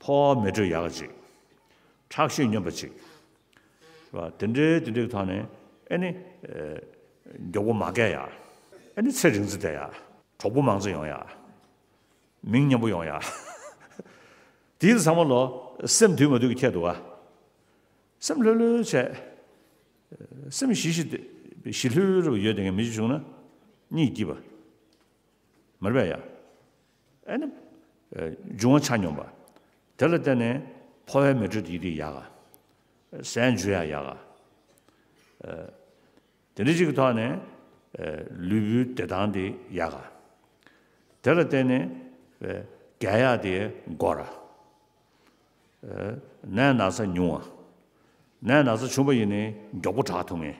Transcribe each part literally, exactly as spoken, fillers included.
ཕོ་བ་མེ་དྲོད་ཡག་ཅིག་ཁྲག་ཤེད་སྙོམས་པ་ཅིག་རེད་བ། དེ་འདྲའི་དེ་འདྲའི་ཐོག་ནས་ཨེ་ནི་མགྱོགས་པོ་མ་རྒས་ཡ། ཨེ་ནི་ཚེ་རིང་ཙམ་བསྡད་ཡ། གྲོགས་པོ་མང་ཙམ་ཡོང་ཡ། མིང་མཉམ་པོ་ཡོང་ཡ། དེའི་ཚང་མ་ལོ་སེམས་དུས་མ་དུས་ཀྱི་ཁྱད་འདུག་བ། སེམས་ལྷོད་ལྷོད་བྱས། སེམས་ཞི་ཞི་ཞི་ལྷོད་ལྷོད་ཡོད་དེ་ངས་མི་ཞིག་བྱུང་ན་གཉིད་སྐྱིད་པ། མ་རེད་པས་ཡ། ཨེ་ནི། འབྱུང་བ་ཆ་སྙོམས་པ། དེ་ལ་བརྟེན་ནས་ཕོ་བའི་མེ་དྲོད་དེ་ཡིད་དེ་ཡག་ག་ཟས་འཇུ་ཡ་ཡག་ག་དེ་འདྲ་ཅིག་གི་ཐོག་ནས། ལུས་པོའི་བདེ་ཐང་དེ་ཡག་ག་དེ་ལ་བརྟེན་ནས། རྒྱལ་ཡག་དེ་འགོར། ནད་ན་ཚ་ཉུང་བ། ནད་ན་ཚ་བྱུང་བ་ཡིན་ནའི་མགྱོགས་པོ་དྲག་ཐུབ་ངེས།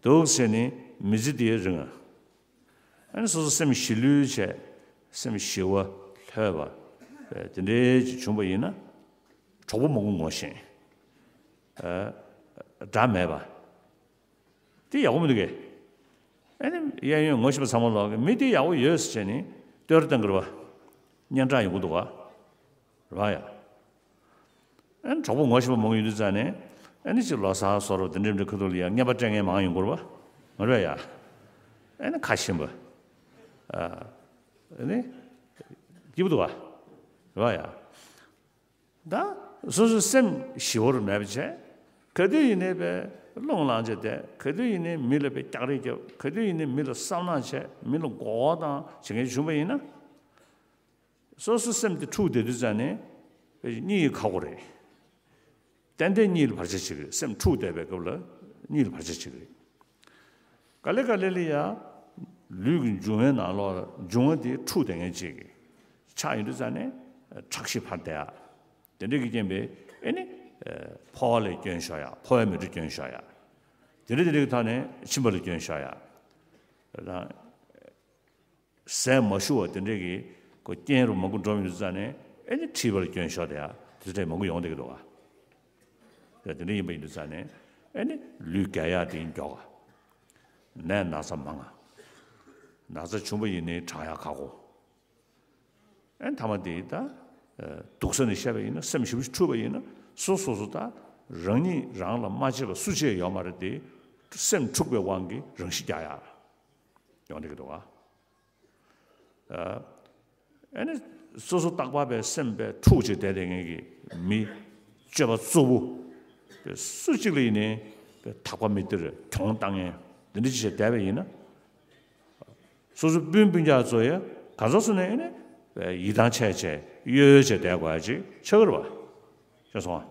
འདུག་ཟེར་ནི་མི་ཚེ་འདིའི་རིང་། ཨ་ནི་སོ་སོ་སེམས་ཞི་ལྷོད་བྱས། སེམས་ཞི་བ་ལྷོད་པ། དེ་འདྲའི་ཅིག་བྱུང་བ་ཡིན་ན། གྲོགས་པོ་མང་པོ་ངོ་ཤེས། དགྲ་མེད་པ། དེ་ཡག་པོ་མི་འདུག་གས། ཨ་ནི་གཡས་གཡོན་ངོ་ཤེས་པ་ཚང་མ་ལོག་གི་མི་དེ་ཡག་པོ་ཡོད་ཟེར་བྱས་ནས་བསྟོད་ར་བཏང་གི་རེད་བ། སྙན་གྲགས་ཡོང་གི་འདུག་བ། རེད་བ་ཡ། ཨ་ནི་གྲོགས་པོ་ངོ་ཤེས་པ་མང་པོ་ཡོད་དུས་ཙང་ནས། ཨ་ནི་ཅིག་ལོ་གསར་བཟོ་འདྲ་དེ་འདྲ་འདྲ་ཁ་ཐུག་ལ་ཡ་རྔན་པ་སྤྲད་མཁན་མང་ཡོང་གི་རེད་བ། མ་རེད་བ་ཡ། ཨ་ནི་ཁ་ཞིམ་པ། ཨ་ནི། སྐྱིད་པོ་འདུག་བ། རེད་བ་ཡ། ད་སོ་སོའི་སེམས་ཞི་བོར་མེད་པ་བྱས། ག་དུས་ཡིན་ནའི་པའི་རླུང་ལངས་བྱས་བསྡད། ག་དུས་ཡིན་ནའི་མི་ལ་པའི་རྒྱག་རེས་རྒྱབ། ག་དུས་ཡིན་ནའི་མི་ལ་བསམ་ནག་བྱས། མི་ལ་མགོ་སྐོར་བཏང་བྱེད་མཁན་བྱུང་བ་ཡིན་ན། སོ་སོའི་སེམས་དེ་འཁྲུགས་བསྡད་དུས་ཙང་ནས་གཉིད་ཁག་པོ་རེད། ཏན་ཏན་གཉིད་ལ་བར་ཆད་བྱེད་ཀྱི་རེད། སེམས་འཁྲུགས་བསྡད་པའི་སྐབས་ལ་གཉིད་ལ་བར་ཆད་བྱེད་ཀྱི་རེད། ག་ལེ་ག་ལེ་ལ་ཡ། ལུས་ཀྱི་འབྱུང་བའི་ནང་ལོགས་ལ་འབྱུང་བ་དེ་འཁྲུགས་བསྡད་མཁན་ཅིག་གི་ཆགས་ཡོང་དུས་ཙང་ནས་ཁྲག་ཤེད་འཕར་བསྡད་ཡ། དེ་འདྲ་གི་རྐྱེན་པས་ཨེ་ནི། ཕོ་བ་ལ་སྐྱོན་ཤོར་ཡ། ཕོ་བའི་མེ་དྲོད་སྐྱོན་ཤོར་ཡ། དེ་འདྲ་དེ་འདྲ་གི་ཐོག་ནས་མཆིན་པ་ལ་སྐྱོན་ཤོར་ཡ། དང་། ཟས་མ་ཞུ་བ་དེ་འདྲས་ཀྱི་ཀོ་རྐྱེན་རུ་མང་པོ་འགྲོ་ཡོང་དུས་ཙང་ནས་ཨེ་ནི་མཁྲིས་པ་ལ་སྐྱོན་ཤོར་དེ་ཡ་དེ་འདྲས་མང་པོ་ཡོང་བསྡད་ཀྱི་འདུག་ག་དེ་འདྲས་ཡིན་པ་ཡིན་དུས་ཙང་ནས་ཨེ་ནི་ལུས་རྒྱལ་ཡག་དེ་མགྱོགས་ག་ནད་ན་ཚ་མང་ང་། ན་ཚ་བྱུང་བ་ཡིན་ནའི་དྲག་ཡག་ཁག་གོ། ཨེ་ཐ་མ་དེ་ད། དུག་ས་ནས་བཤད་པ་ཡིན་ན་སེམས་ཞིབ་ཞིབ་འཁྲུགས་པ་ཡིན་ན་སོ་སོ་སོ་ད་རང་ཉིད་རང་ལ་མ་བྱས་པ་སུ་བྱས་ཡོད་མ་རེད་དེ། སེམས་འཁྲུགས་པའི་དབང་གིས་རང་ཤི་རྒྱག་ཡག་ཡོང་བསྡད་ཀྱི་འདུག་ག་ཨ་ནི་སོ་སོ་རྟག་པར་པའི་སེམས་པའི་འཁྲུག་ཅིག་བསྡད་དེ་ངེད་ཀྱི་མི་སྤྱོད་པ་གཙོ་བོ་པའི་སུ་གཅིག་ལ་ཡིན་ནའི་པའི་ཐག་པ་མི་སྟེར་གྱོང་བཏང་མཁན་འདི་འདྲ་ཅིག་བྱས་བསྡད་པ་ཡིན་ན། སོ་སོ་སྤུན་སྤུན་ཀྱག་ཚོ་ཡ་ག་ཚོད་སོང་ནས་ཨེ་ནི་ཡིད་ཐང་ཆད་བྱས་གཡོལ་བྱས་བསྡད་དགོས་ཡ་ཅིག་ཆགས་ཀྱི་རེད་བ། ཤེས་སོང་ཨ།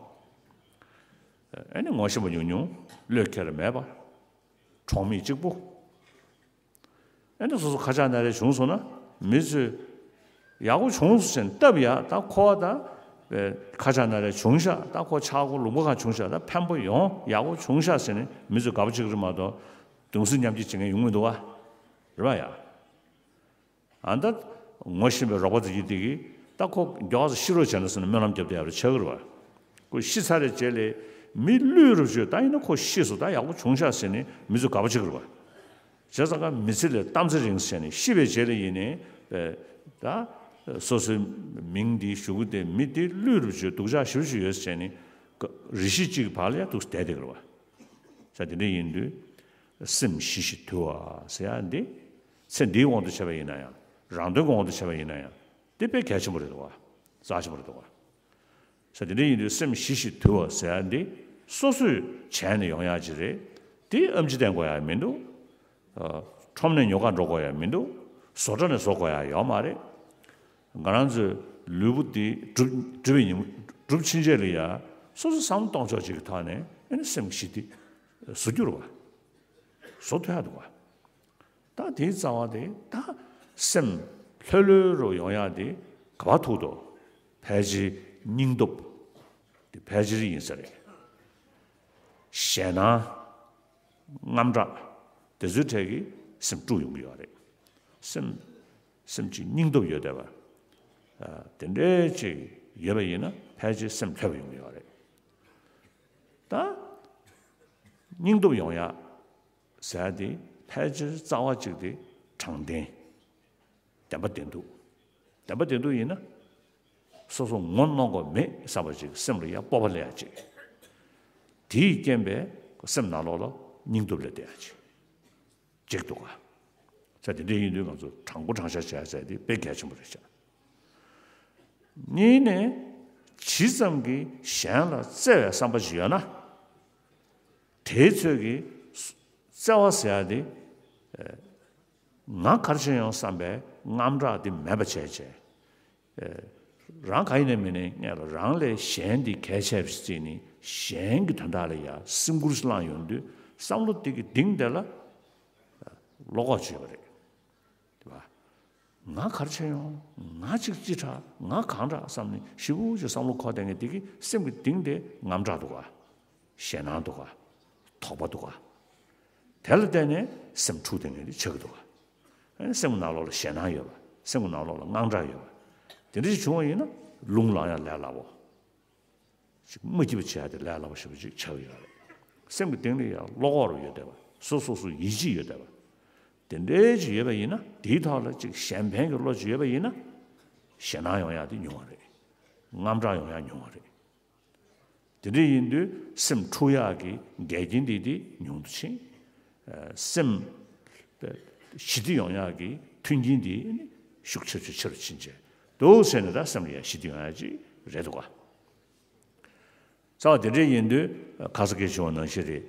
ཨེ་ནི་ངོ་ཤེས་པ་ཉུང་ཉུང་བློས་འཁེལ་མེད་པ། གྲོགས་མེད་གཅིག་པུ། ཨེ་ནི་སོ་སོ་ཁ་ཆག་སྣ་རལ་བྱུང་སོང་ན་མི་ཚོས་ཡག་པོ་བྱུང་སོང་ཟེར་ནས་བཏབ་ཡ། ད་ཁོ་བ་ད་ཁ་ཆག་སྣ་རལ་བྱུང་ཤག་ད་ཁོ་ཆག་སྒོ་ལུང་པ་གང་བྱུང་ཤག་ད་ཕན་པོ་ཡོང་ཡག་པོ་བྱུང་ཤག་ཟེར་ནས་མི་ཚོས་དགའ་པོ་བྱེད་ཀྱི་རེད་མ་གཏོགས་གདུང་སེམས་མཉམ་སྐྱེད་བྱེད་མཁན་ཡོང་མི་འདུག་བ། རེད་བ་ཡ། ཨ་ད་ངོ་ཤེས་པའི་རོགས་པ་དེ་གྱིས་དེ་གིས་ད་ཁོ་མགྱོགས་ཙམ་ཤི་རོགས་བྱས་ན་ཟེར་ནས་སྨོན་ལམ་རྒྱབ་བསྡད་ཡ་རེད་ཆགས་ཀྱི་རེད་བ། ཁོ་ཤི་ཚར་རེད་རྗེས་ལས་མི་བསླུས་རུབ་བྱོས་ད་ཡིན་ན་ཁོ་ཤི་སོང་ད་ཡག་པོ་བྱུང་ཤག་ཟེར་ནས་མི་ཚོས་དགའ་པོ་བྱེད་ཀྱི་རེད་བ། བྱས་ཙང་ཀ་མི་ཚེ་ལས་གཏམ་ཚེ་རིང་ཟེར་ནས་ཤི་བའི་རྗེས་ལ་ཡིན་ནའི་ད་སོ་སོའི་མིང་འདི་ཞུ་གི་དེ་མི་འདི་བསླུས་རུབ་བྱོས་སྡུག་ཅག་ཞེ་པོ་ཅིག་ཡོད་ཟེར་ནས་རེ་ཞིག་གཅིག་གི་བར་ལ་ཡ་འདུག་བསྡད་བསྡད་ཀྱི་རེད་བ། ས་དེ་འདྲ་ཡིན་དུས་སེམས་ཞི་ཞིང་དུལ་བ་ཟེར་ཡ་འདི་ཚེ་འདིའི་དབང་དུ་བྱས་པ་ཡིན་ན་ཡང་རང་དོན་གྱི་དབང་དུ་བྱས་པ་ཡིན་ན་ཡང་འདི་དཔེ་གལ་ཆེན་པོ་རེད་འདུག་བ། རྩ་ཆེན་པོ་རེད་འདུག་བ། ས་དེ་འདྲ་ཡིན་དུས་སེམས་ཞི་ཞིང་དུལ་བ་ཟེར་ཡ་འདི་སོ་སོས་བྱས་ནས་ཡོང་ཡ་ཅིག་རེད། འདི་ཨེམ་ཆི་བསྟན་དགོས་ཡ་མི་འདུག་ཁྲོམ་ནས་ཉོ་ག་འགྲོ་དགོས་ཡ་མི་འདུག་བཟོ་གྲྭ་ནས་བཟོ་དགོས་ཡ་ཡོད་མ་རེད། ང་རང་ཚོའི་ལུས་པོ་འདི་གྲུབ་གྲུབ་པའི་ཉིན་གྲུབ་ཕྱིན་ཆད་ལ་ཡ་སོ་སོ་བསམ་བློ་གཏོང་ཕྱོགས་ཅིག་གི་ཐོག་ནས་ཨེ་ནི་སེམས་ཞི་སྟེ་བཟོ་རྒྱུ་རེད་བ། བཟོ་ཐུབ་ཡ་འདུག་བ། ད་དེའི་རྩ་བ་དེ་ད་སེམས་ལྷོད་ལྷོད་རུ་ཡོང་ཡ་དེ་ག་པར་ཐུག་འདུག་ཕལ་ཆེར་སྙིང་སྟོབས་དེ་ཕལ་ཆེར་ཡིན་ས་རེད། ཞེད་སྣང་། དངངས་སྐྲག་དེ་ཚོའི་གྲས་ཀྱིས་སེམས་དཀྲུགས་ཡོང་གི་ཡོད་རེད། སེམས་སེམས་ཀྱི་སྙིང་སྟོབས་ཡོད་བསྡད་པ། ཨ་དེ་འདྲའི་ཅིག་ཡོད་པ་ཡིན་ན་ཕལ་ཆེར་སེམས་ལྷོད་པ་ཡོང་གི་ཡོད་རེད། ད་སྙིང་སྟོབས་ཡོང་ཡ་ཟེར་ཡ་དེ་ཕལ་ཆེར་རྩ་བ་གཅིག་དེ་དྲང་བདེན། བདེན་པ་བདེན་ཐུག་བདེན་པ་བདེན་ཐུག་ཡིན་ན། སོ་སོ་ངོ་གནོང་དགོས་མེད་བསམ་པ་ཅིག་སེམས་ལ་ཡ་སྤོབས་པ་སླེབས་ཡ་ཅིག་དེའི་རྐྱེན་པས་སེམས་ནང་ལོགས་ལ་སྙིང་སྟོབས་སླེབས་བསྡད་ཡ་ཅིག་ཅིག་འདུག་ག་ས་དེ་འདྲ་ཡིན་དུས་ང་ཚོ་དྲང་པོ་དྲང་བཞག་བྱས་ཟེར་དེ་དཔེ་གལ་ཆེན་པོ་རེད་ཤག་གཉིས་ནས་ཇི་ཙམ་གྱིས་གཞན་ལ་བརྩེ་བའི་བསམ་པ་ཞིག་ཡོད་ན། དེའི་ཚོད་ཀྱིས་བརྩེ་བ་ཟེར་ཡ་དེ་ང་ག་རེ་བྱས་ཡོང་བསམ་པའི་དངངས་སྐྲག་དེ་མེད་པ་བྱས་བྱས། རང་ག་ཡིན་ནའི་མིན་ནའི་སྔོན་ལ་རང་ལས་གཞན་དེ་གལ་ཆེ་བ་ཞིག་བརྩིས་ནས་གཞན་གྱི་དོན་དག་ལ་ཡ་སེམས་ཁུར་བླངས་ཡོང་དུས་བསམ་བློ་དེ་གི་གཏིང་དེ་ལ་བློ་ཁོག་ཅིག་ཡོད་པ་རེད། དེ་བ། ང་ག་རེ་བྱས་ཡོང་། ང་ཅིག་ཅི་དྲག་ང་གང་དྲག་བསམ་ནས་ཞེ་པོ་ཅིག་བསམ་བློ་འཁོར་བསྡད་མཁན་དེ་གི་སེམས་ཀྱི་གཏིང་དེ་དངངས་སྐྲག་འདུག་ག་ཞེད་སྣང་འདུག་ག་དོགས་པ་འདུག་ག་དེ་ལ་བརྟེན་ནས་སེམས་འཁྲུག་བསྡད་མཁན་དེ་ཆགས་ཀྱི་འདུག་ག་ཨ་ནི་སེམས་ཀྱི་ནང་ལོགས་ལ་ཞེད་སྣང་ཡོད་པ། སེམས་ཀྱི་ནང་ལོགས་ལ་དངངས་སྐྲག་ཡོད་པ། དེ་འདྲ་ཞིག་བྱུང་བ་ཡིན་ན་རླུང་ལངས་ཡ་ལས་སླ་པོ། ཅིག་མ་སྐྱིད་པ་བྱེད་ཡ་དེ་ལས་སླ་པོ་ཞེ་པོ་ཅིག་ཆགས་ཀྱི་ཡོད་རེད། སེམས་ཀྱི་གཏིང་ལ་ཡང་བློ་ཁོག་རུ་ཡོད་བསྡད་པ། སོ་སོ་སོ་ཡིད་ཆེས་ཡོད་བསྡད་པ། དེ་འདྲའི་ཅིག་ཡོད་པ་ཡིན་ན། དེའི་ཐོག་ལ་ཅིག་གཞན་ཕན་གྱི་བློ་ཅིག་ཡོད་པ་ཡིན་ན། ཞེད་སྣང་ཡོང་ཡ་དེ་ཉུང་བ་རེད། དངངས་སྐྲག་ཡོང་ཡ་ཉུང་བ་རེད། དེ་འདྲ་ཡིན་དུས་སེམས་འཁྲུག་ཡག་གི་འགལ་རྐྱེན་དེ་དེ་ཉུང་དུ་ཕྱིན། སེམས་ཞི་བདེ་ཡོང་ཡག་གི་མཐུན་རྐྱེན་དེ་ནི་ཤུགས་ཆེ་ཆེ་ཆེ་རུ་ཕྱིན་བྱས་འདུག་ཟེར་ནས། ད་སེམས་ལ་ཡང་ཞི་བདེ་ཡོང་ཡག་ཅིག་རེད་འདུག་ག་རྩ་བ་དེ་འདྲ་ཡིན་དུས་ཁ་སང་སྐད་ཆ་བྱུང་བ་ནང་བཞིན་རེད།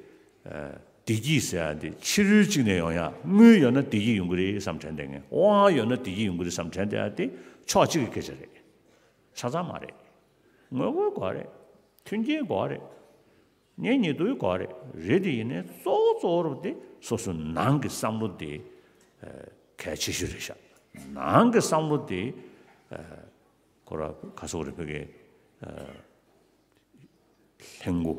བདེ་སྐྱིད་ཟེར་ཡག་དེ་ཕྱི་རོལ་གཅིག་ནས་ཡོང་ཡག་དངུལ་ཡོད་ན་བདེ་སྐྱིད་ཡོང་གི་རེད་བསམ་དྲན་བསྡད་མཁན། དབང་ཡོད་ན་བདེ་སྐྱིད་ཡོང་གི་རེད་བསམ་དྲན་བསྡད་ཡག་དེ་ཕྱོགས་གཅིག་གི་སྐད་ཆ་རེད། ཆ་ཚང་མ་རེད། དངོས་པོའི་དགོས་རེད། མཐུན་རྐྱེན་དགོས་རེད། གཉེན་ཉེ་དུ་དགོས་རེད། རེད་དེ་ཡིན་ནའི་གཙོ་བོ་གཙོ་བོ་རུ་དེ་སོ་སོའི་ནང་གི་བསམ་བློ་དེ་གལ་ཆེ་ཤོས་རེད་ཤག་ནང་གི་བསམ་བློ་དེ་ཁོ་ར་ག་སོག་རེད། བོད་སྐད་ལྷན་སྐུ་དངོས་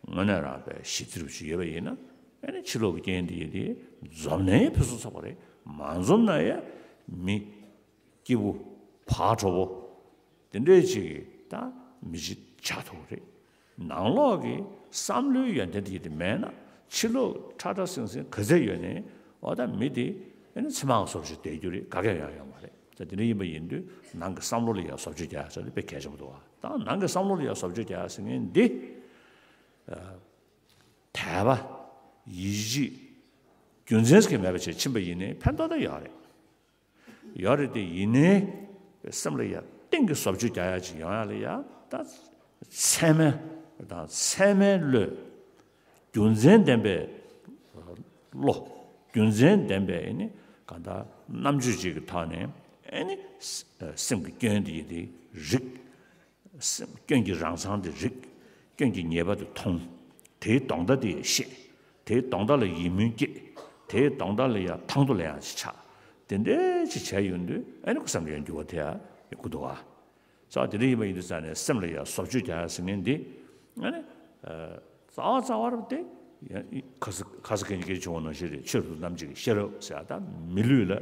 གནས་རང་དཔེ་ཞི་བདེ་རུ་ཞིག་ཡོད་པ་ཡིན་ན། ཨ་ནི་ཕྱི་ལོགས་ཀྱི་རྐྱེན་དེ་ཡིན་དེ་འཛོམས་ནས་ཕུན་སུམ་ཚོགས་པ་རེད། མ་འཛོམས་ན་ཡ་མི་སྐྱིད་པོ་བག་དྲོ་པོ་དེ་འདྲའི་ཅིག་གི་ད་མི་གཅིག་ཆགས་ཐུབ་རེད། ནང་ལོགས་ཀྱི་བསམ་བློའི་ཡོན་ཏན་དེ་དེ་མེད་ན་ཕྱི་ལོགས་ཁྲ་ཁྲ་སིང་སིང་ག་ཚད་ཡོད་ནའི་འོ་ད་མི་དེ་ཨ་ནི་ཚེར་མ་གི་བཟོ་བཅོས་བསྡད་རྒྱུ་རེད། ག་གེ་ཡང་ཡོང་མ་རེད། ད་དེ་འདྲ་ཡིན་པ་ཡིན་དུས་ནང་གི་བསམ་བློ་ལ་ཡང་བཟོ་བཅོས་རྒྱག་ཡ་ཟེར་ན་དཔེ་གལ་ཆེན་པོ་འདུག་ཨ། ད་ནང་གི་བསམ་བློ་ལ་ཡང་བཟོ་བཅོས་རྒྱག་ཡ་ཟེར་མཁན་འདི། དད་པ། ཡིད་ཆེས། རྒྱུ་མཚན་ཞིག་མེད་པ་བྱས་ཕྱིན་པ་ཡིན་ནའི་ཕན་ཐོགས་ད་ཡོད་རེད། ཡོད་རེད་དེ་ཡིན་ནའི་སེམས་ལ་ཡ་གཏིང་གི་བཟོ་བཅོས་རྒྱག་ཡ་ཅིག་ཡོང་ཡ་ལ་ཡ་ད་ཚད་མའི་དང་ཚད་མའི་བློས། རྒྱུ་མཚན་ལྡན་པའི་བློ། རྒྱུ་མཚན་ལྡན་པའི་ཨ་ནི་གང་ལྟར་རྣམ་དཔྱོད་ཅིག་གི་ཐོག་ནས་ཨ་ནི་སེམས་ཀྱི་སྐྱོན་དེ་ཡི་དེ་རིག་སེམས་སྐྱོན་གྱི་རང་མཚང་དེ་རིག་སྐྱོན་གྱི་ཉེས་པ་དེ་མཐོང་། དེའི་དོན་དག་དེ་ཡང་ཤེས། དེའི་དོན་དག་ལ་ཡིད་སྨོན་སྐྱེས། དེའི་དོན་དག་ལ་ཡང་ཐང་དུ་ལེན་ཡང་ཅིག་ཆགས། དེ་འདྲའི་ཅིག་བྱས་ཡོང་དུས་ཨ་ནི་ཁོ་བསམ་བློའི་འགྱུར་བ་དེ་ཡང་ཡོང་གི་འདུག་ཨ། ས་དེ་འདྲ་ཡིན་པ་ཡིན་དུས་ཙང་ནས་སེམས་ལ་ཡང་བཟོ་བཅོས་རྒྱག་ཡ་ཟེར་མཁན་འདི་ཨ་ནི་རྩ་བ་རྩ་བ་རུ་དེ་ཁ་ས་ཁ་ས་ཁ་ཉིན་སྐད་ཆ་བྱུང་བ་ནང་བཞིན་རེད། ཆོས་རབ་ཏུ་རྣམ་འབྱེད་ཀྱི་ཤེས་རབ་ཟེར་ཡ་ད་མི་ལུས་ལ།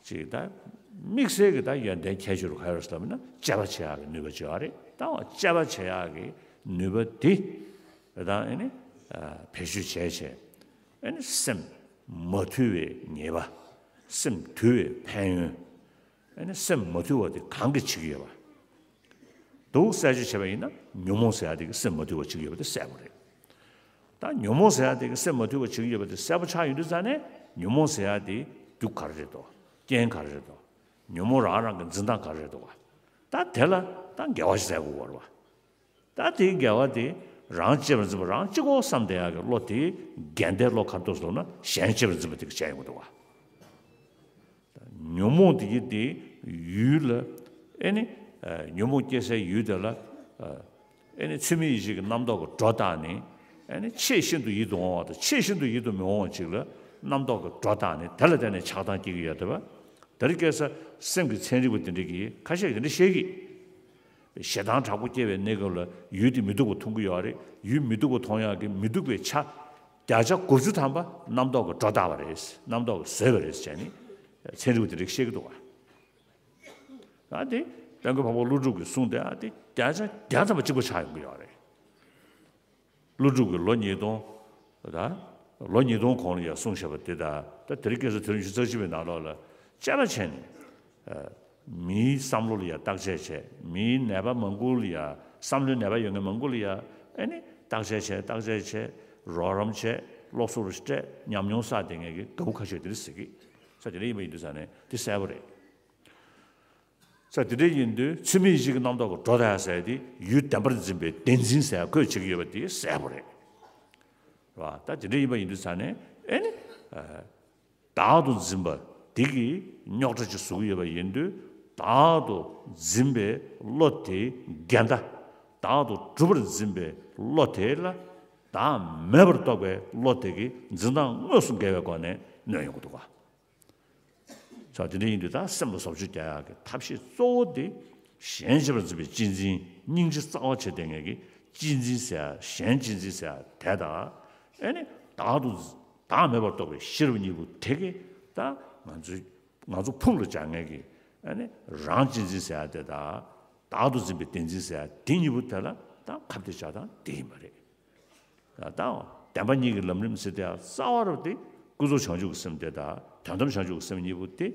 ཅིག་ད་དམིགས་བསལ་གྱི་ད་ཡོན་ཏན་ཁྱད་ཆོས་རུ་ག་རེ་ཟེར་ལབ་ན་དཔྱད་པ་བྱེད་ཡག་གི་ནུས་པ་ཅིག་ཡོད་རེད། ད་དཔྱད་པ་བྱེད་ཡག་གི་ནུས་པ་དེ་ད་ཨ་ནི་བེད་སྤྱོད་བྱས་བྱས་ཨ་ནི་སེམས་མ་དུལ་བའི་ཉེས་པ། སེམས་དུལ་བའི་ཕན་ཡོན། ཨ་ནི་སེམས་མ་དུལ་བ་དེ་གང་གིས་བྱེད་ཀྱི་ཡོད་པ། འདུག་གསལ་བརྗོད་བྱས་པ་ཡིན་ན་ཉོན་མོངས་ཟེར་ཡག་དེ་གིས་སེམས་མ་དུལ་བ་བྱེད་ཀྱི་ཡོད་པ་དེ་གསལ་པོ་རེད། ད་ཉོན་མོངས་ཟེར་ཡག་དེ་གིས་སེམས་མ་དུལ་བ་བྱེད་ཀྱི་ཡོད་པ་དེ་གསལ་པོ་ཆགས་ཡོང་དུས་ཙང་ནས་ཉོན་མོངས་ཟེར་ཡག་དེ་རྒྱུ་ག་རེ་རེད་དོ། རྐྱེན་ག་རེ་རེད་དོ། ཉོན་མོངས་རང་རང་གི་འཛིན་སྟངས་ག་རེ་རེད་དོ། ད་དེ་ལ་ད་འགལ་བ་ཞིག་བཙལ་དགོས་པ་རེད་བ། ད་དེའི་འགལ་བ་དེ་རང་གཅེས་པར་འཛིན་པ་རང་གཅིག་པོ་བསམ་བསྡད་ཡག་གི་བློ་དེ་འགལ་ཟླའི་བློ་ག་རེ་འདུག་ཟེར་ན་གཞན་གཅེས་པར་འཛིན་པ་དེ་གིས་བྱས་ཡོང་གི་འདུག་བ། ཉོན་མོངས་དེ་གི་དེ་ཡུལ་ལ་ཨེ་ནི་ཉོན་མོངས་སྐྱེ་སའི་ཡུལ་དེ་ལ་ཨེ་ནི་ཚུལ་མིན་ཡིད་བྱེད་ཀྱི་རྣམ་རྟོག་གི་སྒྲོ་བཏགས་ནས། ཨེ་ནི་ཆེས་ཤིན་ཏུ་ཡིད་དུ་འོང་བ་དང་ཆེས་ཤིན་ཏུ་ཡིད་དུ་མི་འོང་བ་ཅིག་ལ་རྣམ་རྟོག་གི་སྒྲོ་བཏགས་ནས་དེ་ལ་བརྟེན་ནས་ཆགས་སྡང་སྐྱེ་གི་ཡོད་དེ་བ། དེ་རིང་ཁ་སང་སེམས་ཀྱི་ཚན་རིག་པ་དེ་འདྲ་གིས་ཁ་ཤས་ཀྱིས་དེ་འདྲ་བཤད་ཀྱི། ཞེ་སྡང་དྲག་པོ་སྐྱེ་བའི་གནས་སྐབས་ལ་ཡུལ་དེ་མི་སྡུག་པ་མཐོང་གི་ཡོད་རེད། ཡུལ་མི་སྡུག་པ་མཐོང་ཡག་གི་མི་སྡུག་པའི་ཆ་བརྒྱ་ཆ་དགུ་བཅུ་ཐམ་པ་རྣམ་རྟོག་གིས་སྒྲོ་བཏགས་པ་རེད། རྣམ་རྟོག་གིས་བཟོས་པ་རེད་ཟེར་ནས་ཚན་རིག་པ་དེ་འདྲས་བཤད་ཀྱི་འདུག་བ། ཨ་དེ་དཔལ་མགོན་འཕགས་པ་ཀླུ་སྒྲུབ་ཀྱིས་གསུངས་ཏེ་ཨ་དེ་བརྒྱ་ཆ་བརྒྱ་ཐམ་པ་གཅིག་པ་ཆགས་ཡོང་གི་ཡོད་རེད། ཀླུ་སྒྲུབ་ཀྱིས་ལོ་ཉིས་སྟོང་། ད་ལོ་ཉིས་སྟོང་གོང་ལ་ཡང་གསུངས་བཞག་པ་དེ་དང་ད་དེ་རིང་ཁ་སང་དུས་རབས་ཉི་ཤུ་རྩ་གཅིག་པའི་ནང་ལོགས་ལ་དཔྱད་པ་བྱས་ནས། ཨ་ མིའི་བསམ་བློ་ལ་ཡང་བརྟག་དཔྱད་བྱས། མིའི་ནད་པ་མང་པོ་ལ་ཡང་། བསམ་བློའི་ནད་པ་ཡོད་མཁན་མང་པོ་ལ་ཡང་ཨེ་ནི་བརྟག་དཔྱད་བྱས། བརྟག་དཔྱད་བྱས། རོགས་རམ་བྱས། སློབ་གསོ་རུ་སྤྲད། ཉམས་མྱོང་བསགས་བསྡད་མཁན་གྱི་རྒད་པོ་ཁ་ཤས་དེ་འདྲ་ཟེར་གི། ས་དེ་འདྲ་ཡིན་པ་ཡིན་དུས་ཙང་ནས་དེ་གསལ་པོ་རེད། ས་དེ་འདྲ་ཡིན་དུས་ཚུལ་མིན་ཡིད་བྱེད་ཀྱི་རྣམ་རྟོག་གི་སྒྲོ་བཏགས་ཟེར་དེ་ཡུལ་བདེན་པར་འཛིན་པའི་བདེན་འཛིན་ཟེར་ཁོས་བྱེད་ཀྱི་ཡོད་པ་དེ་གསལ་པོ་རེད། རེད་བ། ད་དེ་འདྲ་ཡིན་པ་ཡིན་དུས་ཙང་ནས་ཨེ་ནི། བདག་ཏུ་འཛིན་པ་དེ་གིས་རྙོག་དྲ་ཅིག་བཟོ་གི་ཡོད་པ་ཡིན་དུས། བདག་ཏུ་འཛིན་པའི་བློ་དེའི་འགལ་ཟླ། བདག་ཏུ་གྲུབ་པར་འཛིན་པའི་བློ་དེ་ལ། བདག་མེད་པར་རྟོགས་པའི་བློ་དེ་གི་འཛིན་སྟངས་དངོས་སུ་འགལ་བའི་སྒོ་ནས་གནོད་ཡོང་གི་འདུག་ག། ས་དེ་འདྲ་ཡིན་དུས་ད་སེམས་ལ་བཟོ་བཅོས་རྒྱག་ཡག་གི་ཐབས་ཤེས་གཙོ་བོ་དེ། གཞན་གཅེས་པར་འཛིན་པའི་གཅེས་འཛིན། སྙིང་རྗེ་རྩ་བ་བྱས་བསྡད་མཁན་གྱི་གཅེས་འཛིན་ཟེར་ཡ། གཞན་གཅེས་འཛིན་ཟེར་ཡ་དེ་དང་། ཨེ་ནི་བདག་ཏུ། བདག་མེད་པར་རྟོགས་པའི་ཤེས་རབ་གཉིས་པོ་དེ་གིས་ད་ང་ཚོའི། ང་ཚོ་ཕུང་ལ་སྦྱར་མཁན་གྱི། ཨེ་ནི་རང་གཅེས་འཛིན་ཟེར་ཡ་དེ་དང་། བདག་ཏུ་འཛིན་པའི་བདེན་འཛིན་ཟེར་ཡ་དེ་གཉིས་པོ་དེ་ལ་ད་ཁ་གཏད་བཅག་སྟངས་དེ་ཡིན་པ་རེད། ད་བདེན་པ་གཉིས་ཀྱི་ལམ་རིམ་ཟེར་དེ་རྩ་བ་རུ་དེ་ཀུན་རྫོབ་བྱང་ཆུབ་ཀྱི་སེམས་དེ་དང་དོན་དམ་བྱང་ཆུབ་ཀྱི་སེམས་གཉིས་པོ་དེ།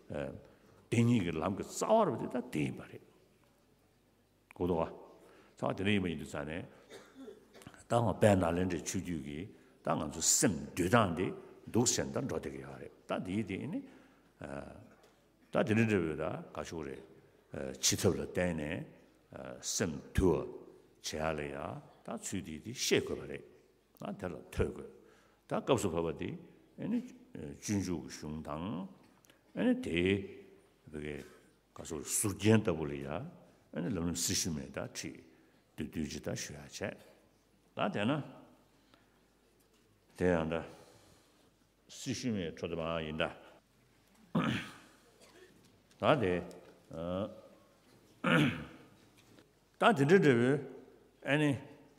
ཨ། བདེན་གཉིས་ཀྱི་ལམ་གྱི་རྩ་བ་རུ་དེ་ད་དེ་ཡིན་པ་རེད། གོ་འདུག་ག། རྩ་བ་དེ་འདྲ་ཡིན་པ་ཡིན་དུས་ཙང་ནས། ད་ང་དཔལ་ནཱ་ལེནྡྲའི་ཆོས་བརྒྱུད་ཀྱི་ད་ང་ཚོ་སེམས་འདུལ་སྟངས་དེ་འདུག་ཟེར་ནས་ད་འགྲོ་བསྡད་ཀྱི་ཡོད་རེད། ད་འདིའི་དེ་ནི། ཨ། ད་དེ་འདྲ་འདྲ་བོའི་ད་ག་ཆུ་རེད། ཨ། བྱེད་ཐབས་ལ་བརྟེན་ནས། ཨ། སེམས་དུལ་བ་བྱེད་ཡ་ལ་ཡ་ད་ཚུལ་དེ་དེ་ཤེས་དགོས་པ་རེད། ཨ། དེ་ལ་ཐོས་དགོས། ད་སྐབས་སུ་བབ་པ་དེ་ཨ་ནི་སྤྱོད་འཇུག་གི་གཞུང་དང་། ཨ་ནི་དེའི་བོད་སྐད་ག་ཚོད་ཟུར་རྒྱན་ལྟ་བུ་ལ་ཡ། ཨ་ནི་ལམ་རིམ་སྲི་ཞུ་མེད་ད་ཁྲིད་བསྡུས་བསྡུས་ཅིག་ད་ཞུ་ཡ་བྱས། ད་དེ་ན་དེ་ཡང་ད། སྲི་ཞུ་མེད་འཕྲོ་དེ་མ་ཡིན་ད། ད་དེ། ཨ། ད་དེ་འདྲ་འདྲ་བོའི་ཨ་ནི།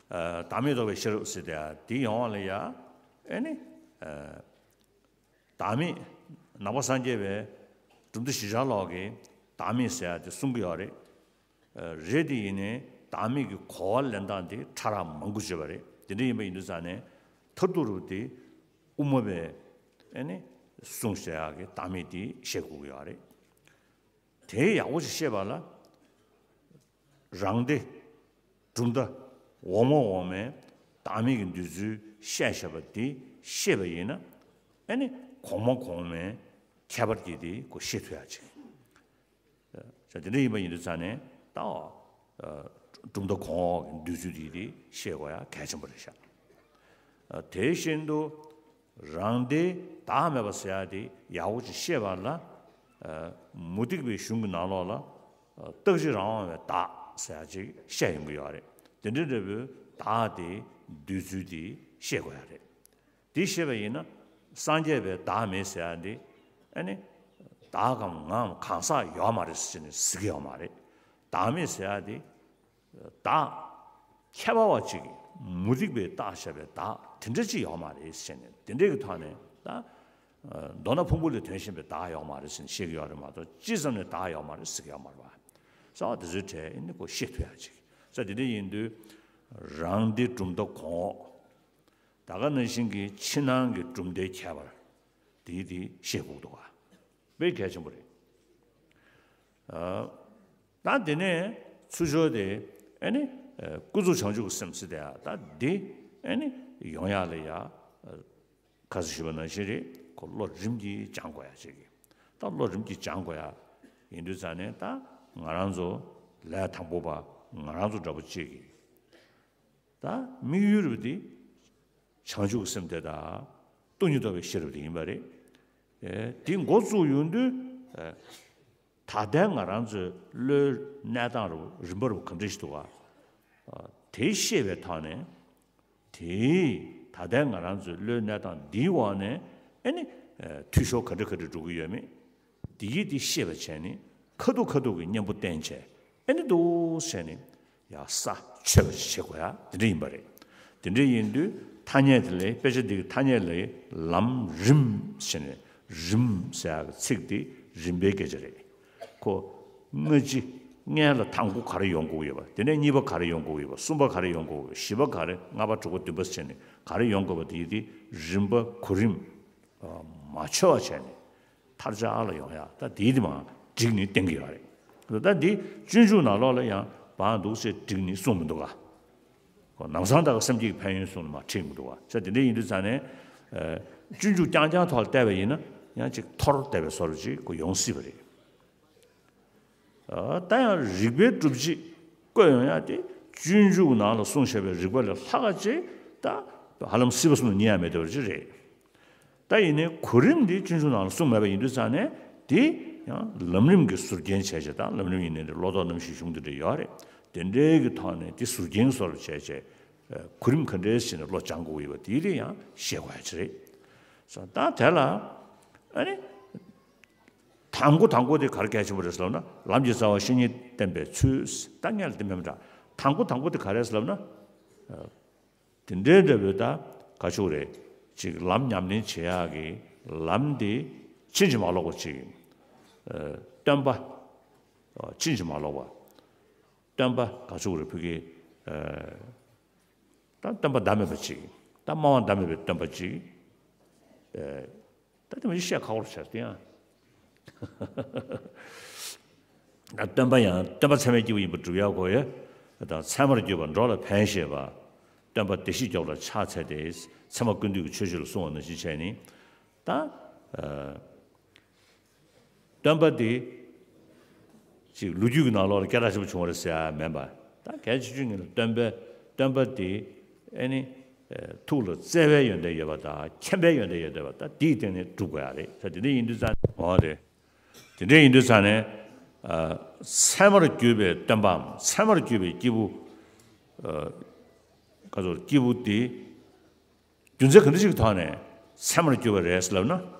ཨ། བདག་མེད་རྟོགས་པའི་ཤེས་རབ་ཟེར་དེ་དེ་ཡོང་བ་ལ་ཡ། ཨ་ནི། ཨ། བདག་མེད། ནང་པ་སངས་རྒྱས་པའི་གྲུབ་མཐའ་བཞི་ཆར་ལོག་གི་བདག་མེད་ཟེར་ཡ་དེ་གསུང་གི་ཡོད་རེད། ཨ། རེད་དེ་ཡིན་ནའི་བདག་མེད་ཀྱི་གོ་བ་ལེན་སྟངས་དེ་ཕྲ་རགས་མང་པོ་བརྗོད་པ་རེད། དེ་འདྲ་ཡིན་པ་ཡིན་དུས་ཙང་ནས་མཐར་ཐུག་རུ་དེ་དབུ་མ་པའི་ཨ་ནི་གསུང་བཞག་ཡག་གི་བདག་མེད་དེ་བཤད་དགོས་ཀྱི་ཡོད་རེད། དེ་ཡག་པོ་ཞིག་ཤེས་པ་ལ། རང་སྡེ། གྲུབ་མཐའ། འོག་མ་འོག་མའི་བདག་མེད་ཀྱི་འདོད་ཚུལ་བཤད་བཞག་པ་དེ་ཤེས་པ་ཡིན་ན། ཨ་ནི་གོང་མ་གོང་མའི་ཁྱད་པར་གྱི་དེ་ཁོ་ཤེས་ཐུབ་ཡག་ཅིག། ས་དེ་འདྲ་ཡིན་པ་ཡིན་དུས་ཙང་ནས་ད། ཨ། གྲུབ་མཐའ་གོང་འོག་གི་འདོད་ཚུལ་དེ་དེ་ཤེས་དགོས་ཡག་གལ་ཆེན་པོ་རེད་ཤག། ཨ། དེ་བཞིན་དུ་རང་སྡེའི་བདག་མེད་པ་ཟེར་ཡག་དེ་ཡག་པོ་ཅིག་ཤེས་པ་ལ། ཨ། མུ་སྟེགས་པའི་གཞུང་གི་ནང་ལོགས་ལ། ཨ། རྟག་གཅིག་རང་དབང་བའི་བདག་ཟེར་ཡག་ཅིག་བཤད་ཡོང་གི་ཡོད་རེད། དེ་འདྲ་འདྲ་བོའི་བདག་དེ་འདོད་ཚུལ་དེ་ཤེས་དགོས་ཡག་རེད། དེ་ཤེས་པ་ཡིན་ན། སངས་རྒྱས་པའི་བདག་མེད་ཟེར་ཡག་འདི། ཨ་ནི། བདག་གམ་ངའམ་གང་ཟག་ཡོད་མ་རེད་ཟེར་ནས་ཟེར་གྱི་ཡོད་མ་རེད། བདག་མེད་ཟེར་ཡག་འདི། བདག་ཁྱད་པར་བ་ཅིག་མུ་སྟེགས་པས་བཏགས་བཞག་པའི་བདག་དེ་འདྲ་ཅིག་ཡོད་མ་རེད་ཟེར་ནས། དེ་འདྲ་གི་ཐོག་ནས་ད། མདོར་ན་ཕུང་པོ་ལས་དོན་གཞན་པའི་བདག་ཡོད་མ་རེད་ཟེར་ནས་བཤད་ཀྱི་ཡོད་རེད་མ་གཏོགས། ཅི་ཙམ་ནས་བདག་ཡོད་མ་རེད་ཟེར་གྱི་ཡོད་མ་རེད་པ། ས་བ་དེ་ཚོའི་གྲས་ཨ་ནི་ཁོ་ཤེས་ཐུབ་ཡག་ཅིག། ས་དེ་འདྲ་ཡིན་དུས། རང་སྡེ་གྲུབ་མཐའ་གོང་འོག། ད་ག་ནང་བཞིན་གྱི་ཕྱི་ནང་གི་གྲུབ་མཐའི་ཁྱད་པར་དེ་དེ་ཤེས་དགོས་འདུག་ག། དཔེ་གལ་ཆེན་པོ་རེད། ཨ། ད་དེ་ནས་ཚུར་ཕྱོགས་དེ་ཨ་ནི། ཨ། ཀུན་རྫོབ་བྱང་ཆུབ་ཀྱི་སེམས་ཟེར་དེ་ཡ་ད་འདི་ཨ་ནི་ཡོང་ཡག་ལ་ཡ། ཨ། ཁ་སང་ཞུས་པ་ནང་བཞིན་རེད། ཁོ་བློ་རིམ་གྱིས་སྦྱང་དགོས་ཡག་ཅིག་གི། ད་བློ་རིམ་གྱིས་སྦྱང་དགོས་ཡག་ཡིན་དུས་ཙང་ནས། ད་ང་རང་ཚོ་ལས་དང་པོ་པ་ང་རང་ཚོ་འདྲ་པོ་ཅིག་གིས། ད་དམིགས་ཡུལ་རུ་དེ་བྱང་ཆུབ་ཀྱི་སེམས་དེ་དང་སྟོང་ཉིད་རྟོགས་པའི་ཤེས་རབ་དེ་ཡིན་པ་རེད། ཨེ། དེ་འགོ་བཙུགས་ཡོང་དུས། ཨེ། ད་ལྟའི་ང་རང་ཚོའི་བློའི་གནས་སྟངས་རུ་རིམ་པ་རུ་ག་འདྲ་ཞིག་འདུག་ག། ཨ། དེ་ཤེས་པའི་ཐོག་ནས། དེས་ད་ལྟའི་ང་རང་ཚོའི་བློའི་གནས་སྟངས་འདིའི་འོག་ནས་ཨ་ནི། ཨེ། འཐུས་ཤོར་ག་འདྲ་ག་འདྲ་འགྲོ་གི་ཡོད་མེད། དེ་ཡིས་དེ་ཤེས་པ་བྱས་ནས་ཁ་ཐུག་ཁ་ཐུག་གི་གཉེན་པོ་བསྟེན་བྱས། ཨེ་ནི་འདུག་ཟེར་ནས་ཡ་ས་ཆོད་པ་ཞིག་བྱེད་དགོས་ཡ་དེ་འདྲ་ཡིན་པ་རེད། དེ་འདྲ་ཡིན་དུས་ཐ་སྙད་དེ་ལས། དཔེ་ཆ་འདི་གི་ཐ་སྙད་ལས་ལམ་རིམ་ཟེར་ནས། རིམ་ཟེར་ཡག་གི་ཚིག་དེ་རིམ་པའི་སྐད་ཆ་རེད། ཁོ་སྔ་ཕྱི་སྔོན་ལ་དང་པོ་ག་རེ་ཡོང་དགོས་ཡོད་པ། དེ་ནས་གཉིས་པ་ག་རེ་ཡོང་དགོས་ཡོད་པ། གསུམ་པ་ག་རེ་ཡོང་དགོས་ཡོད་པ། བཞི་པ་ག་རེ། ལྔ་པ་དྲུག་པ་བདུན་པ་ཟེར་ནས་ག་རེ་ཡོང་དགོས་པ་དེ་དེ་རིམ་པ་གོ་རིམ། ཨ། མ་འཆོལ་བ་བྱས་ནས་མཐར་ཆགས་ལ་ཡོང་ཡ། ད་དེའི་དེ་མ་བསྒྲིགས་ནས་བསྟན་གྱི་ཡོད་རེད། ད་འདི་སྤྱོད་འཇུག་ནང་ལོགས་ལ་ཡང་བང་འདུག་སེ་བསྒྲིགས་ནས་གསུངས་མི་འདུག་ག་ལམ་སང་ད་ག་སེམས་བསྐྱེད་ཀྱི་ཕན་ཡོན་གསུངས་ནས་མར་ཁྲིད་མི་འདུག་ག་ས་དེ་འདྲ་ཡིན་དུས་ཙང་ནས། ཨ། སྤྱོད་འཇུག་རྐྱང་རྐྱང་ཐོག་ལ་བལྟས་པ་ཡིན་ན་ཡང་ཅིག་འཐོར་བསྡད་པའི་བཟོ་འདྲ་ཅིག་ཁོ་ཡོང་སྲིད་པ་རེད། ཨ། ད་ཡང་རིགས་པའི་སྒྲུབ་བྱེད་བཀོད་ཡོང་ཡ་དེ་སྤྱོད་འཇུག་ནང་ལ་གསུངས་བཞག་པའི་རིགས་པ་ལས་ལྷག་ག་ཅིག་ད་ཧ་ལམ་སྲིད་པ་གསུམ་ལ་གཉིས་ཡང་མེད་བསྡད་པ་ཅིག་རེད། ད་ཡིན་ནའི་གོ་རིམ་འདི་སྤྱོད་འཇུག་ནང་ལ་གསུངས་མེད་པ་ཡིན་དུས་ཙང་ནས་དེ་ཡང་ལམ་རིམ་གྱི་ཟུར་རྒྱན་བྱས་བྱས་དང་། ལམ་རིམ་ཡིན་ནའི་བློ་ལྡོག་རྣམ་བཞིའི་གཞུང་དེ་འདྲ་ཡོད་རེད། དེ་འདྲའི་གི་ཐོག་ནས་དེ་ཟུར་རྒྱན་བཟོ་འདྲ་བྱས་བྱས། ཨ། གོ་རིམ་ག་འདྲས་བྱས་ནས་བློ་སྦྱང་དགོས་ཡོད་པ་དེ་ལ་ཡང་ཤེས་དགོས་ཡ་ཅིག་རེད། སོ་ད་དེ་ལ་ཨ་ནི་དང་པོ་དང་པོ་དེ་ག་རེ་གལ་ཆེན་པོ་རེད་ཟེར་ལབ་ན། ལམ་གྱི་རྩ་བ་བཤེས་གཉེན་བསྟེན་པའི་ཚུལ། ད་སྔོན་ལ་དེ་མིན་པ་འདྲ། དང་པོ་དང་པོ་དེ་ག་རེ་རེད་ཟེར་ལབ་ན། དེ་འདྲའི་འདྲ་བོའི་ད་ག་ཅིག་རེད། ཅིག་ལམ་ཉམས་ལེན་བྱེད་ཡག་གི་ལམ་དེ་ཕྱིན་ཅི་མ་ལོག་པ་ཅིག་ཨ། སྟོན་པ། ཨ། ཕྱིན་ཅི་མ་ལོག་པ། སྟོན་པ་ག་ཅིག་རེད། བོད་ཀྱི། ཨ། ད་སྟོན་པ་ཟླ་མེད་པ་ཅིག་ད་སྨྲ་བ་ཟླ་མེད་པའི་སྟོན་པ་ཅིག་ཨ། ད་དེ་མ་གཞི་བཤད་ཁག་པོ་ཆགས་དེ་ཡང་། སྟོན་པ་ཡང་སྟོན་པ་ཚད་མའི་སྐྱེས་བུ་ཡིན་པར་སྒྲུབ་ཡག་དགོས་ཡ་དང་། ཚད་མར་གྱུར་པ་འགྲོ་ལ་ཕན་བཞེད་པ། སྟོན་པ་བདེ་གཤེགས་མགྱོགས་པར་ཕྱག་འཚལ་ཏེ། ཚད་མ་ཀུན་བཏུས་ཀྱི་ཆོས་སྤྱོད་ལ་གསུངས་པ་ནང་བཞིན་བྱས་ནས། ད་ཨ། སྟོན་པ་དེ་ཅིག་ལོ་རྒྱུས་ཀྱི་ནང་ལོགས་ལ་སྐད་གྲགས་ཆེན་པོ་བྱུང་བ་རེད་ཟེར་ཡ་མིན་པ། ད་གལ་ཆེ་ཤོས་ཉིད་ལ་སྟོན་པའི་སྟོན་པ་དེ་ཨ་ནི་ཐུགས་ལ་བརྩེ་བའི་ཡོན་ཏན་ཡོད་པ་དང་། མཁྱེན་པའི་ཡོན་ཏན་ཡོད་བསྡད་པ། ད་དེའི་སྟེང་ནས་སྒྲུབ་དགོས་ཡ་རེད། ད་དེ་འདྲ་ཡིན་དུས་ཙང་ནས། འོ་རེད། དེ་འདྲ་ཡིན་དུས་ཙང་ནས། ཨ། ཚད་མར་གྱུར་པའི་སྟོན་པའམ་ཚད་མར་གྱུར་པའི་སྐྱེས་བུ། ཨ། ག་ཚོད་སྐྱེས་བུ་དེ་རྒྱུ་མཚན་ག་འདྲ་ཞིག་གི་ཐོག་ནས་ཚད་མར་གྱུར་པ་རེད་ཟེར་ལབ་ན།